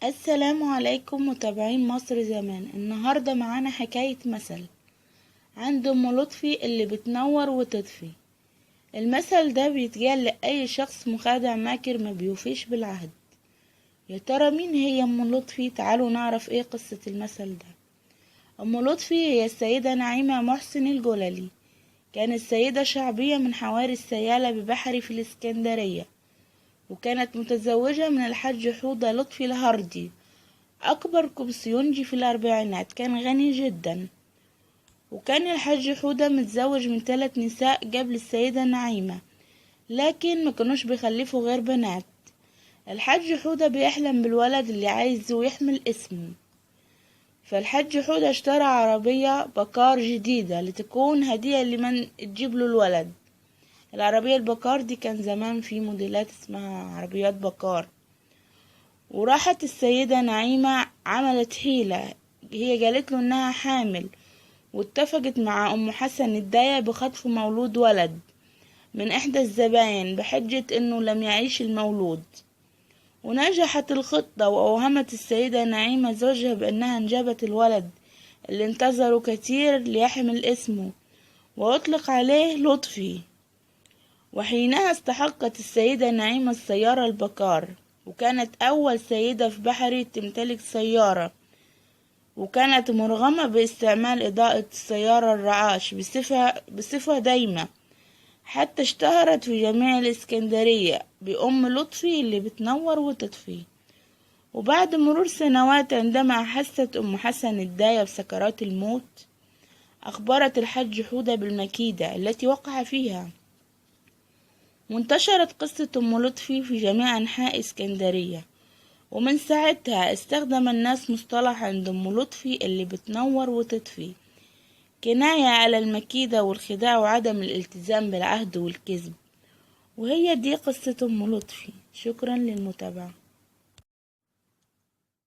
السلام عليكم متابعين مصر زمان. النهاردة معانا حكاية مثل عند أم لطفي اللي بتنور وتطفي. المثل ده بيتقال لأي شخص مخادع ماكر ما بيوفيش بالعهد. يا ترى مين هي أم لطفي؟ تعالوا نعرف ايه قصة المثل ده. أم لطفي هي السيدة نعيمة محسن الجللي. كانت سيدة شعبية من حواري السيالة ببحري في الإسكندرية، وكانت متزوجة من الحاج حوضة لطفي الهردي، أكبر كومسيونجي في الأربعينات، كان غني جدا. وكان الحاج حوضة متزوج من 3 نساء قبل السيدة نعيمة، لكن ما كانوش بيخلفوا غير بنات. الحاج حوضة بيحلم بالولد اللي عايزه يحمل اسمه، فالحاج حوضة اشترى عربية بكار جديدة لتكون هدية لمن تجيب له الولد. العربية البكار دي كان زمان في موديلات اسمها عربيات بكار. وراحت السيدة نعيمة عملت حيلة، هي قالت له انها حامل، واتفقت مع ام حسن الداية بخطف مولود ولد من احدى الزباين بحجة انه لم يعيش المولود. ونجحت الخطة، واوهمت السيدة نعيمة زوجها بانها انجبت الولد اللي انتظروا كتير ليحمل اسمه واطلق عليه لطفي. وحينها استحقت السيدة نعيمة السيارة البكار، وكانت أول سيدة في بحري تمتلك سيارة، وكانت مرغمة باستعمال إضاءة السيارة الرعاش بصفة دايمة، حتى اشتهرت في جميع الإسكندرية بأم لطفي اللي بتنور وتطفي. وبعد مرور سنوات، عندما أحست أم حسن الداية بسكرات الموت، أخبرت الحاج حودة بالمكيدة التي وقع فيها. وانتشرت قصة أم لطفي في جميع أنحاء إسكندرية، ومن ساعتها استخدم الناس مصطلح عند أم لطفي اللي بتنور وتطفي، كناية على المكيدة والخداع وعدم الالتزام بالعهد والكذب. وهي دي قصة أم لطفي. شكرا للمتابعة.